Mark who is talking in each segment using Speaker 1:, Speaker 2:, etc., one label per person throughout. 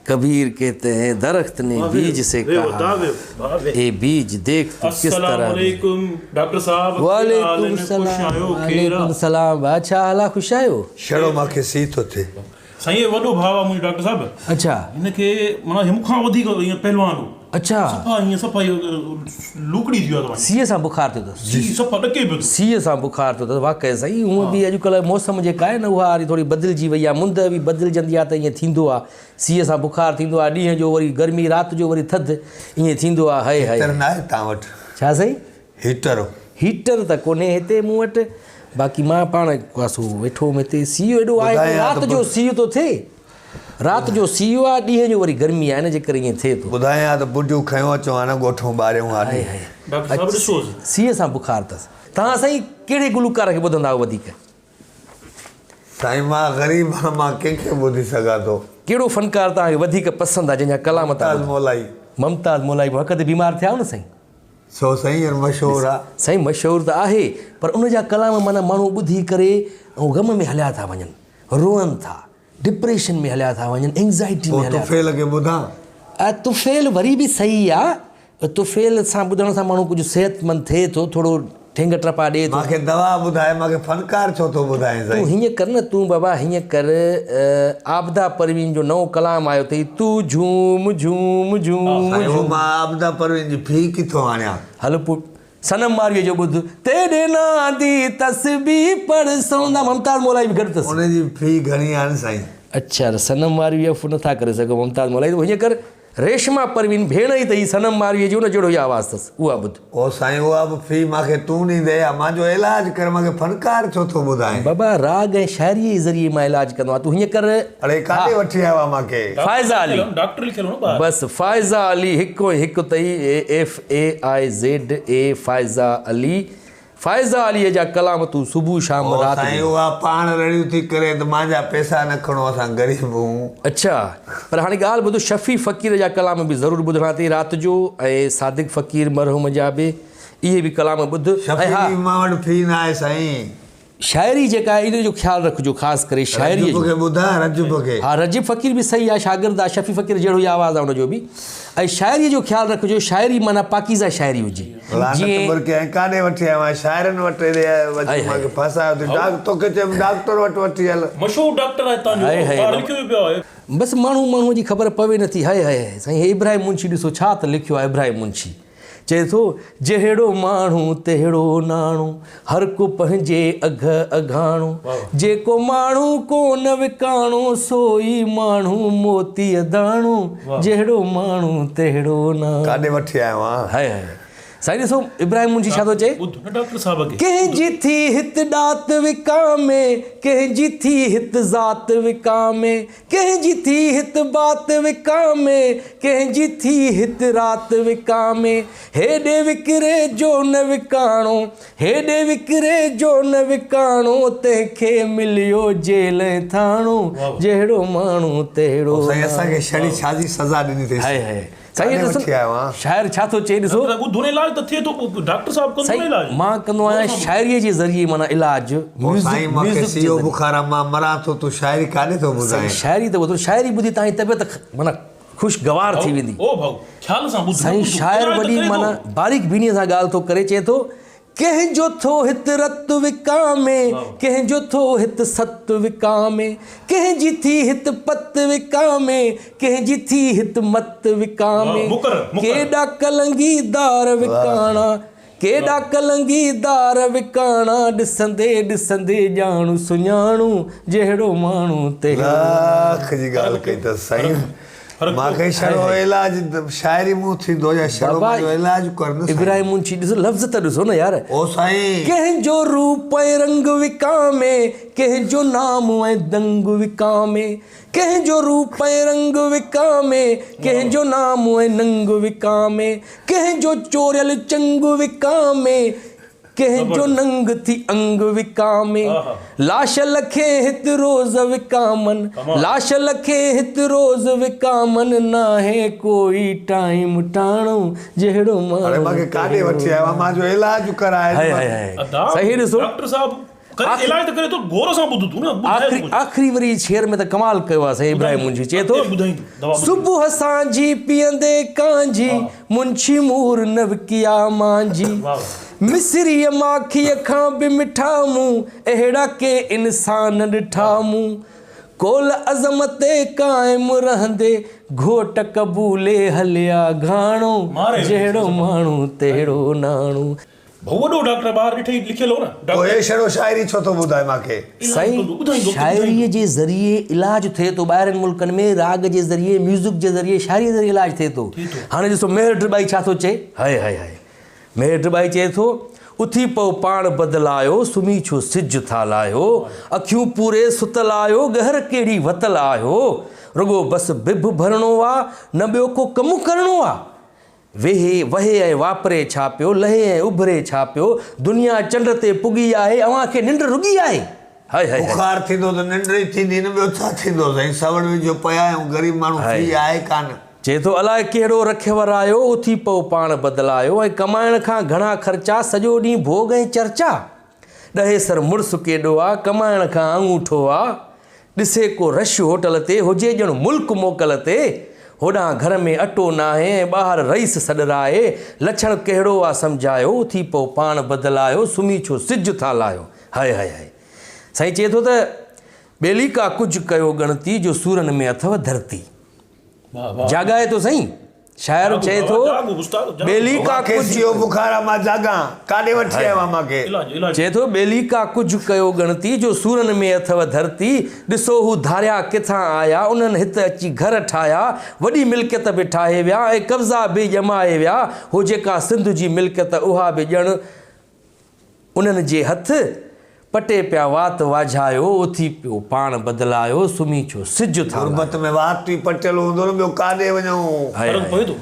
Speaker 1: कबीर कहते हैं दरख्त ने बीज से कहा ए बीज देख तू किस तरह
Speaker 2: अस्सलाम डॉक्टर साहब
Speaker 1: वालेकुम सलाम वालेकुम सलाम ڀاء ڇا حال آ خوش آهيو
Speaker 3: شڙو مان کي سي ٿو ٿئي.
Speaker 2: سائين هي وڏو ڀاء آ منهنجو ڊاڪٽر صاحب.
Speaker 1: اڇا.
Speaker 2: هن کي معنيٰ هي مون کان وڌيڪ ائين پهلوان هو.
Speaker 1: اڇا.
Speaker 2: صفا ائين صفا اهو لوڪڙي ٿي ويو آ ته
Speaker 1: سيء سان بخار ٿيو اٿس.
Speaker 2: جي صفا ڏڪي پيو ٿو.
Speaker 1: سيء سان بخار ٿيو اٿس واقعي سائين هونء به اڄڪلهه موسم جيڪا آهي نه اها وري ٿوري بدلجي وئي آ مند به بدلجندي آ ته ائين ٿيندو آ سيء سان بخار ٿيندو آ ڏينهن جو وري گرمي رات جو وري ٿڌ ائين ٿيندو آ هئي هئي.
Speaker 3: هيٽر ناهي توهان وٽ؟
Speaker 1: ڇا سائين؟
Speaker 3: هيٽر.
Speaker 1: هيٽر ته ڪونهي هتي مون وٽ باقي مان پاڻ پاسو ويٺو هوم هتي سيء ايڏو آهي ته رات جو سيء ٿو ٿئي رات جو سيء آ ڏينهن جو وري گرمي آ ان جي ڪري ائين ٿئي ٿو.
Speaker 3: ٻڌايان ها ته بڊيون کنيو اچون ها نه ڳوٺون ٻاريون ها ني.
Speaker 2: ڊاڪٽر صاحب ڏسوس.
Speaker 1: سيء سان بخار اٿس. توهان سائين ڪهڙي گلوڪار کي ٻڌندا آهيو وڌيڪ؟
Speaker 3: سائين مان غريب آهيان مان ڪنهن کي ٻڌي سگهان ٿو.
Speaker 1: ڪهڙو فنڪار توهان کي وڌيڪ پسند آهي جنهن جا ڪلام توهان
Speaker 3: ممتاز مولائي.
Speaker 1: ممتاز مولائي به حق تي بيمار ٿيا آهيو نه سائين.
Speaker 3: سو سائين يار مشهور آ.
Speaker 1: سائين مشهور ته آهي پر ان جا ڪلام معنيٰ ماڻهو ٻڌي ڪري ۽ غم ۾ هليا ٿا وڃن روئن ٿا ڊپريشن ۾ هليا ٿا وڃن اينگزائٽي ۾
Speaker 3: پوء
Speaker 1: هليا ٿا
Speaker 3: طفيل کي ٻڌان.
Speaker 1: طفيل وري به صحيح آ طفيل سان ٻڌڻ سان ماڻهو ڪجهه صحت مند ٿئي ٿو ٿورو ٺينگ ٽپا ڏئي ٿو.
Speaker 3: مان کي دوا ٻڌاء مان کي فنڪار ڇو ٿو ٻڌائين
Speaker 1: تون
Speaker 3: سائين.
Speaker 1: هيئن ڪر نه تون بابا هيئن ڪر عابده پروين جو نئون ڪلام آيو اٿئي تون جهوم جهوم جهوم
Speaker 3: سائين
Speaker 1: جهوم.
Speaker 3: مان عابده پروين جي في ڪٿو آڻيان.
Speaker 1: هل پوء صنم مارويء جو ٻڌ تيڏي نان the تسبيح پڙھ سوندا ممتاز مولائي به گڏ اٿس.
Speaker 3: ان جي في گهڻي آهي نه سائين.
Speaker 1: اڇا ته صنم ماروي اف نٿا ڪري سگهو ممتاز مولائي ته هيئن ڪر ريشما پروين ڀيڻ ئي اٿئي صنم مارويء جي ان جهڙو ئي آواز اٿس اها ٻڌ.
Speaker 3: او سائين اها به في مان کي تون ڏيندين يا مان جو علاج ڪر مان کي فنڪار ڇو ٿو ٻڌائين.
Speaker 1: بابا راڳ ۽ شاعريء جي ذريعي مان علاج ڪندو آهيان تون هيئن ڪر.
Speaker 3: اڙي ڪاڏي وٺي آيو آهين مان کي.
Speaker 1: فائزه علي
Speaker 2: ڊاڪٽر لکيل هو نه ٻاهر.
Speaker 1: بس فائزه علي هڪ ۽ هڪ اٿئي F A I Z A Faiza Ali Faiza عليء جا ڪلام تون صبح شام
Speaker 3: او
Speaker 1: رات
Speaker 3: سائين
Speaker 1: ڏينهن.
Speaker 3: اها پاڻ رڙيون ٿي ڪري ته مانجا پئسا نه کڻو اسان غريب هون.
Speaker 1: اڇا پر هاڻي ڳالهه ٻڌ شفيع فقير جا ڪلام به ضرور ٻڌڻا اٿئي رات جو ۽ صادق فقير مرحوم جا به اهي به ڪلام ٻڌ ۽
Speaker 3: شفيع
Speaker 1: ها.
Speaker 3: جي به مان وٽ في ناهي سائين.
Speaker 1: شاعري جيڪا آهي ان جو خيال رکجو خاص ڪري شاعريء
Speaker 3: رجب
Speaker 1: جو.
Speaker 3: کي ٻڌاء رجب کي.
Speaker 1: ها رجب فقير به صحيح آهي شاگرد آهي شفيع فقير جهڙو ئي آواز آهي ان جو به ۽ شاعريء جو خيال رکجو شاعري معنيٰ پاڪيزه شاعري هجي
Speaker 3: لعنت
Speaker 1: جيئن.
Speaker 3: مرڪي ۽ ڪاڏي وٺي آيو آهين شاعرن وٽ ايڏي اچي مان کي ڦاسايو اٿئي ڊاڪ توکي چيم ڊاڪٽر وٽ وٺي هل.
Speaker 2: مشهور ڊاڪٽر آهي تان جو
Speaker 1: هائي هائي
Speaker 2: ٻاهر لکيو به پيو آهي.
Speaker 1: بس ماڻهو ماڻهوء جي خبر پوي نٿي هائي هائي هائي سائين هي ابراهيم منشي ڏسو ڇا ته لکيو آهي ابراهيم منشي. چئي ٿو، جهڙو ماڻهو تهڙو ناڻو، هر ڪو پنهنجي اگهه اگهاڻو، جيڪو ماڻهو ڪونه وڪاڻو، سو ئي ماڻهو موتيء داڻو، جهڙو ماڻهو تهڙو ناڻو.
Speaker 3: ڪاڏي وٺي آيو آن.
Speaker 1: هائي هائي سائين ڏسو ابراهيم منشي ڇا ٿو چئي.
Speaker 2: ٻڌ نه ڊاڪٽر صاحب کي.
Speaker 1: ڪنهن جي ٿي هت ڏات وڪامي، ڪنهن جي ٿي هت ذات وڪامي، ڪنهن جي ٿي هت بات وڪامي، ڪنهن جي ٿي هت رات وڪامي، هيڏي وڪري جو نه وڪاڻو، هيڏي وڪري جو نه وڪاڻو، تنهن کي مليو جيل ۽ ٿاڻو، جهڙو ماڻهو تهڙو
Speaker 3: او سائين اسان کي شڙي ڇا جي سزا ڏني اٿئي.
Speaker 1: هائي هائي سائين
Speaker 3: ڪاڏي وٺي آيو آن.
Speaker 1: شاعر ڇا ٿو چئي ڏسو.
Speaker 2: ٻڌو نه علاج ته ٿئي ٿو پوء ڊاڪٽر صاحب ڪندو نه علاج.
Speaker 1: سائين مان ڪندو آهيان شاعري جي ذريعي معنيٰ علاج
Speaker 3: او سائين مان کي سيئو بخار آ مان مران ٿو تون شاعري ڪاڏي ٿو
Speaker 1: سائين
Speaker 3: ٻڌائين.
Speaker 1: شاعري ته ٻڌو شاعري ٻڌي توهان جي طبيعت معنيٰ خوشگوار ٿي ويندي.
Speaker 2: او ڀائو خيال سان ٻڌ نه
Speaker 1: سائين
Speaker 2: ٻڌ
Speaker 1: شاعر
Speaker 2: علاج ته
Speaker 1: وڏي
Speaker 2: ڪري ٿو.
Speaker 1: معنيٰ باريڪ بيني سان ڳالهه ٿو ڪري چئي ٿو ڪنهن جو ٿو هت رت وڪامي، ڪنهن جو ٿو هت ست وڪامي، ڪنهن جي ٿي هت پت وڪامي، ڪنهن جي ٿي هت مت وڪامي، ڪيڏا ڪلنگيدار وڪاڻا، ڪيڏا ڪلنگيدار وڪاڻا، ڏسندي ڏسندي ڄاڻ سڃاڻو، جهڙو ماڻهو تهڙو.
Speaker 3: لاک جي ڳالهه ڪئي اٿس سائين. مان کي شڙو علاج شاعري مون ٿيندو يا شڙو منهنجو علاج ڪر نه سائين.
Speaker 1: ابراهيم منشي ڏسو لفظ ته ڏسو نه يار.
Speaker 3: او سائين.
Speaker 1: ڪنهن جو روپ ۽ رنگ وڪامي، ڪنهن جو نام ۽ دنگ وڪامي، ڪنهن جو روپ ۽ رنگ وڪامي، ڪنهن جو نام ۽ ننگ وڪامي، ڪنهن جو چوريل چنگ وڪامي، ڪنهن جو ننگ ٿي انگ وڪامي، لاش لکين هت روز وڪامن، لاش لکين هت روز وڪامن، ناهي ڪوئي ٽائيم ٽاڻو، جهڙو
Speaker 3: اڙي
Speaker 1: ماڻهو
Speaker 3: مان کي ڪاڏي وٺي آيو آهين مان جو علاج ڪرائي
Speaker 1: هائي هائي هائي
Speaker 2: ادا
Speaker 1: صحيح ڏسو
Speaker 2: ڊاڪٽر صاحب ڪري علاج ته ڪري ٿو غور سان ٻڌ تون نه ٻڌائي ٿو ڪجهه.
Speaker 1: آخري وري شعر ۾ ته ڪمال ڪيو آ سائين ابراهيم منشي چئي ٿو صبح سانجهي پيئندي ڪانجهي منشي مور نه وڪيا مانجهي مصريء ماکيء کان به مٺا مون اهڙا ڪي انسان ڏٺا مون قول عزم تي قائم رهندي گهوٽ قبولي هليا گهاڻو جهڙو ماڻهو تهڙو ناڻو.
Speaker 2: ڀئو وڏو ڊاڪٽر ٻاهر ڏٺئي لکيل هو نه
Speaker 3: پوء هي شڙو شاعري ڇو ٿو ٻڌائي مان کي.
Speaker 1: سائين شاعري جي ذريعي علاج ٿئي ٿو ٻاهرين ملڪن ۾ راڳ جي ذريعي ميوزڪ جي ذريعي شاعري جي ذريعي علاج ٿئي ٿو هاڻي ڏسو مهر ڊٻائي ڇا ٿو چئي هاء هاء هاء مهر ڊٻائي چئي ٿو اٿي پئو پاڻ بدلايو سمهي ڇو سج ٿا لاهيو اکيون پوري ستل آهيو ڳهر ڪهڙي وتل آهيو رڳو بس بڀ ڀرڻو آ نه ٻيو ڪو ڪم ڪرڻو آ ويهي، وهي ۽ واپري ڇا پيو، لهي ۽ اڀري ڇا پيو، دنيا چنڊ تي پڳي آهي، اوهان کي ننڊ رڳي آهي. هاء هاء هاء.
Speaker 3: بخار ٿيندو ته ننڊ ئي ٿيندي نه ٻيو ڇا ٿيندو سائين سوڙ وجهيو پيا آهيون غريب ماڻهو فري آهي ڪانه.
Speaker 1: چئي ٿو الاء ڪهڙو رکيو ورايو، اٿي پئو پاڻ بدلايو ۽ ڪمائڻ کان گهڻا خرچا، سڄو ڏينهن ڀوڳ ۽ چرچا. ڏهيسر مڙس ڪيڏو آ، ڪمائڻ کان آڱوٺو آ. ڏسي ڪو رش هوٽل تي، هجي ڄڻ ملڪ موڪل تي. هوڏانهن گهر ۾ اٽو ناهي ۽ ٻاهر رئيس سڏرائي. لڇڻ ڪهڙو آ سمجهايو، اٿي پئو پاڻ بدلايو، سمهي ڇو سج ٿا لاهيو. هاء هاء هاء. سائين چئي ٿو ته ٻيلي ڪا ڪجهه ڪيو ڳڻتي، جو سورن ۾ اٿئو ڌرتي. جاڳائي ٿو سائين. شاعر چئي ٿو، ٻيلي ڪا
Speaker 3: ڪجهه. اهو بخار آ مان جاڳان، ڪاڏي وٺي آيو آن مان کي.
Speaker 1: چئي ٿو، ٻيلي ڪا ڪجهه ڪيو ڳڻتي، جو سورن ۾ اٿئو ڌرتي. ڏسو هو ڌاريا ڪٿان آيا، انهن هت اچي گهر ٺاهيا، وڏي ملڪيت به ٺاهي ويا ۽ قبضا به ڄمائي ويا. هو جيڪا سنڌ جي ملڪيت اها به ڄڻ انهن جي هٿ پٽي پيا وات واجهايو، اٿي پيو پاڻ بدلايو، سمهي ڇو سج ٿا لاهيو.
Speaker 3: غربت ۾ وات ئي پٽيل هوندو نه ٻيو ڪاڏي وڃون.
Speaker 2: فرق پوي ٿو.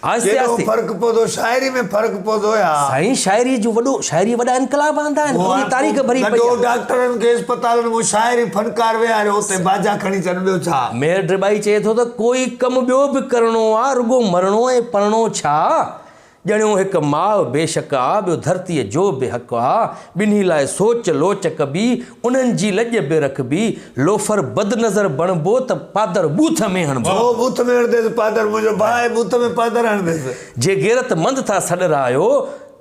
Speaker 1: آهستي
Speaker 3: ڪيڏو
Speaker 1: آهستي.
Speaker 3: فرق پوندو شاعري ۾ فرق پوندو يا.
Speaker 1: سائين شاعري جو وڏو شاعري وڏا انقلاب آندا آهن پوري تاريخ ڀري پئي
Speaker 3: ننڍو
Speaker 1: آهي.
Speaker 3: ڊاڪٽرن کي اسپتالن مان شاعري فنڪار ويهاريو اتي باجا کڻي اچن ٻيو ڇا.
Speaker 1: مير ڊٻائي چئي ٿو ته ڪوئي ڪم ٻيو به ڪرڻو آ رڳو مرڻو ۽ پرڻو ڇا؟ ڄڻيو هڪ ماء بيشڪ آ، ٻيو ڌرتيء جو به حق آ، ٻنهي لاء سوچ لوچ ڪبي، انهن جي لڄ به رکبي، لوفر بدنظر بڻبو ته پادر ٻوٿ ۾ هڻبو.
Speaker 3: ڇو ٻوٿ ۾ هڻنديس پادر، منهنجو ڀاء آهي ٻوٿ ۾ پادر هڻنديس.
Speaker 1: جي غيرت مند ٿا سڏرايو،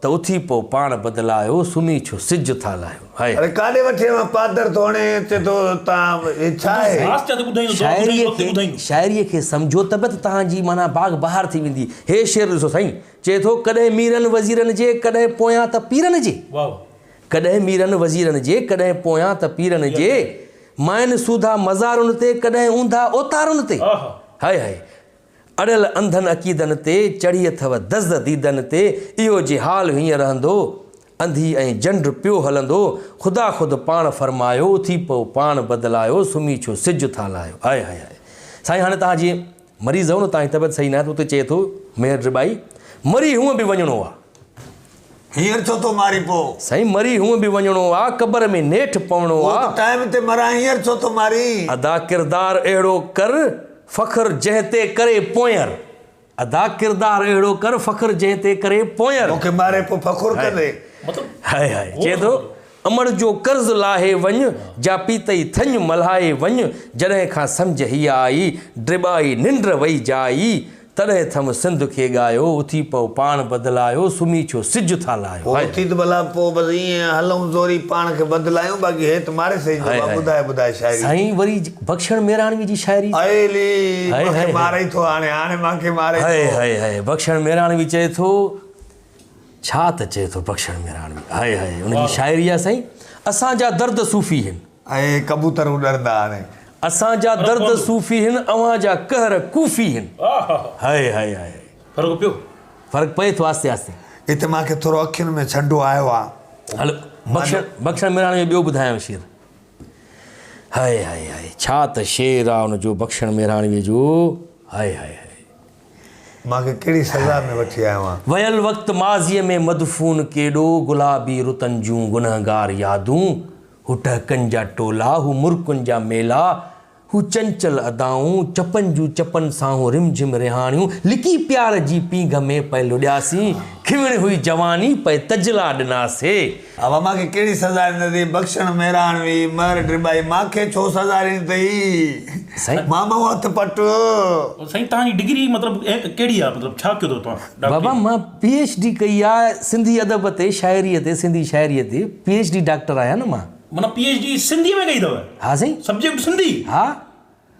Speaker 1: ته اٿي پئو پاڻ بدلايو، سمهي ڇو سج ٿا لاهيو. هاء.
Speaker 3: اڙي ڪاڏي وٺي آيو آهين پادر ٿو هڻي اچي ٿو تان هي ڇا آهي.
Speaker 1: شاعريء کي شاعريء کي سمجهو ته به ته توهان جي معنيٰ باغ بهار ٿي ويندي. هي شعر ڏسو سائين چئي ٿو ڪڏهن ميرن وزيرن جي ڪڏهن پويان ته پيرن جي. ڪڏهن ميرن وزيرن جي ڪڏهن پويان ته پيرن جي. مائن سوڌا مزارن تي ڪڏهن اونڌا اوتارن تي. High high. اڙيل انڌن عقيدن تي، چڙهي اٿئو دز ديدن تي، اهو جي حال هيئن رهندو، انڌي ۽ جنڊ پيو هلندو، خدا خود پاڻ فرمايو، اٿي پئو پاڻ بدلايو، سمهي ڇو سج ٿا لاهيو. هاء هاء هاء. سائين هاڻي توهان جيئن مريض آهيو نه توهان جي طبيعت صحيح ناهي ته اتي چئي ٿو ميهر ڊٻائي، مري هونء به وڃڻو آ.
Speaker 3: هينئر ڇو ٿو مارين پوء.
Speaker 1: سائين مري هونء به وڃڻو آ، قبر ۾ نيٺ پوڻو آ.
Speaker 3: پوء ته ٽائيم تي مران هينئر ڇو ٿو مارين.
Speaker 1: ادا ڪردار اهڙو ڪر، فخر جنهن تي ڪري پوئنر. ادا ڪردار اهڙو ڪر، فخر جنهن تي ڪري پوئنر.
Speaker 3: مون کي ماري پوء فخر ڪندي.
Speaker 1: هاء هاء چئي ٿو امڙ جو قرض لاهي وڃ، جا پيتئي ٿڃ ملهائي وڃ، جڏهن کان سمجهه هيء آئي، ڊٻائي ننڊ وئي جائي، تڏهن ٿم سنڌ کي ڳايو، اٿي پئو پاڻ بدلايو، سمهي ڇو سج ٿا لاهيو.
Speaker 3: پوء اٿي ته ڀلا پوء بس ائين هلون زوري پاڻ کي بدلايون باقي هي ته ماري سهي جو آ ٻڌائي ٻڌائي شاعري.
Speaker 1: سائين وري بخشڻ ميراڻوي جي شاعري.
Speaker 3: اي لي مان کي مارئي ٿو هاڻي هاڻي مان کي مارئي ٿو.
Speaker 1: هاء هاء هاء بخشڻ ميراڻوي چئي ٿو ڇا ته چئي ٿو بخشڻ ميراڻوي هاء هاء ان جي شاعري آ سائين اسان جا درد صوفي هن.
Speaker 3: ۽ ڪبوتر اڏرندا هاڻي.
Speaker 1: اسان جا درد صوفي هن اوهان جا قهر ڪوفي هن. هاء هاء هاء.
Speaker 2: فرق پيو.
Speaker 1: فرق پئي ٿو آهستي آهستي.
Speaker 3: هتي مان کي ٿورو اکين ۾ ڇنڊو آيو آ.
Speaker 1: هل بخشڻ بخشڻ ميراڻي جو ٻيو ٻڌايان شعر. هاء هاء هاء ڇا ته شعر آ ان جو بخشڻ ميراڻوي جو هاء هاء هاء.
Speaker 3: مان کي ڪهڙي سزا ۾ وٺي آيو آن.
Speaker 1: ويل وقت ماضيء ۾ مدفون ڪيڏو گلابي رتن جون گنهگار يادون. هو ٽهڪن جا ٽولا، هو مرڪن جا ميلا، هو چنچل ادائون، چپن جون چپن سان هو رم جھم رهاڻيون، لڪي پيار جي پينگهه ۾ پئي لڏياسين، کيوڻ هئي جواني پئي تجلا ڏناسي.
Speaker 3: ابا مان کي ڪهڙي سزا ڏني اٿئي، بخشڻ مهراڻوي، مهر ڊٻائي، مان کي ڇو سزا ڏني اٿئي،
Speaker 1: سائين.
Speaker 3: مان مئو هٿ پٽ.
Speaker 2: سائين توهان جي ڊگري مطلب ڪهڙي آ مطلب ڇا ڪيو اٿو توهان ڊاڪٽري.
Speaker 1: بابا مان پي ايڇ ڊي ڪئي آ سنڌي ادب تي شاعري تي سنڌي شاعري تي پي ايڇ ڊي ڊاڪٽر آهيان نه مان.
Speaker 2: معنيٰ پي ايڇ ڊي سنڌيء ۾ ڪئي اٿو؟
Speaker 1: ها سائين.
Speaker 2: سبجيڪٽ سنڌي؟
Speaker 1: ها.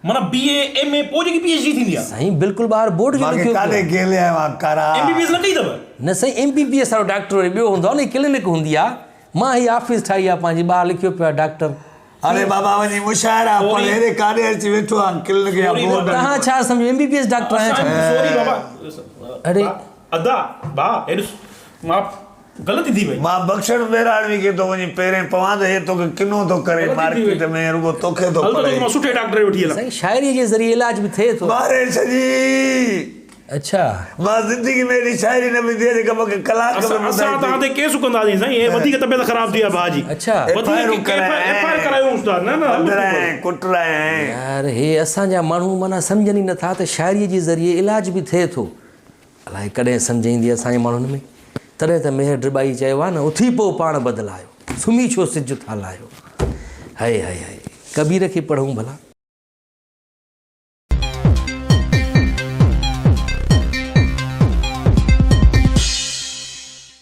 Speaker 2: معنيٰ بي اي، ايم اي پوء جيڪي پي ايڇ ڊي ٿيندي آ.
Speaker 1: سائين بلڪل ٻاهر بورڊ جو
Speaker 3: مان کي
Speaker 1: لکيو پيو
Speaker 3: ڪاڏي
Speaker 1: آ.
Speaker 3: گهلي آيو آن ڪارا.
Speaker 2: ايم بي بي ايس نه ڪئي اٿو؟
Speaker 1: نه سائين ايم بي بي ايس وارو ڊاڪٽر وري ٻيو هوندو آ نه هي ڪلينڪ هوندي آ. مان هي آفيس ٺاهي آ پنهنجي ٻاهر لکيو پيو آ ڊاڪٽر.
Speaker 3: اڙي بابا وڃي مشاعرا پڙھ هيڏي ڪاڏي اچي ويٺو آن ڪلينڪ يا بورڊ.
Speaker 1: توهان ڇا سمجهيو M B B S doctor آهيان ڇا؟
Speaker 2: سوري بابا.
Speaker 1: اڙي.
Speaker 2: ادا ڀاء هي ڏس مان غلطي ٿي وئي.
Speaker 3: مان بخشڻ ميراڻوي کي ٿو وڃي پيرين پوان ته هي توکي ڪنو ٿو ڪري مارڪيٽ ۾ رڳو توکي ٿو
Speaker 2: هل ته
Speaker 3: پڙهي.
Speaker 2: توکي مان سٺي ڊاڪٽر ڏي وٺي هلان.
Speaker 1: سائين شاعري جي ذريعي علاج به ٿئي ٿو.
Speaker 3: ماري ڇڏي.
Speaker 1: اڇا.
Speaker 3: مان زندگي ۾ اهڙي شاعري نه ٻڌي آهي جيڪا مونکي ڪلاڪ ۾ ٻڌائي
Speaker 2: اسان توهان تي ڪيس ڪنداسين سائين هي وڌيڪ طبيعت خراب ٿي آهي ڀاء جي.
Speaker 1: اڇا.
Speaker 2: وڌيڪ ايف I R ڪرايون استاد نه نه هل
Speaker 3: پڌرائين ڪٽرائين.
Speaker 1: يار هي اسان جا ماڻهو معنيٰ سمجهن ئي نٿا ته شاعري جي ذريعي علاج به ٿئي ٿو. الائي ڪڏهن سمجهه ايندي اسان جي ماڻهن ۾. تڏهن ته ميهر ڊٻائي چيو آهي نه، اٿي پئو پاڻ بدلايو، سمهي ڇو سج ٿا لاهيو. هئي هئي هئي. ڪبير کي پڙهون ڀلا.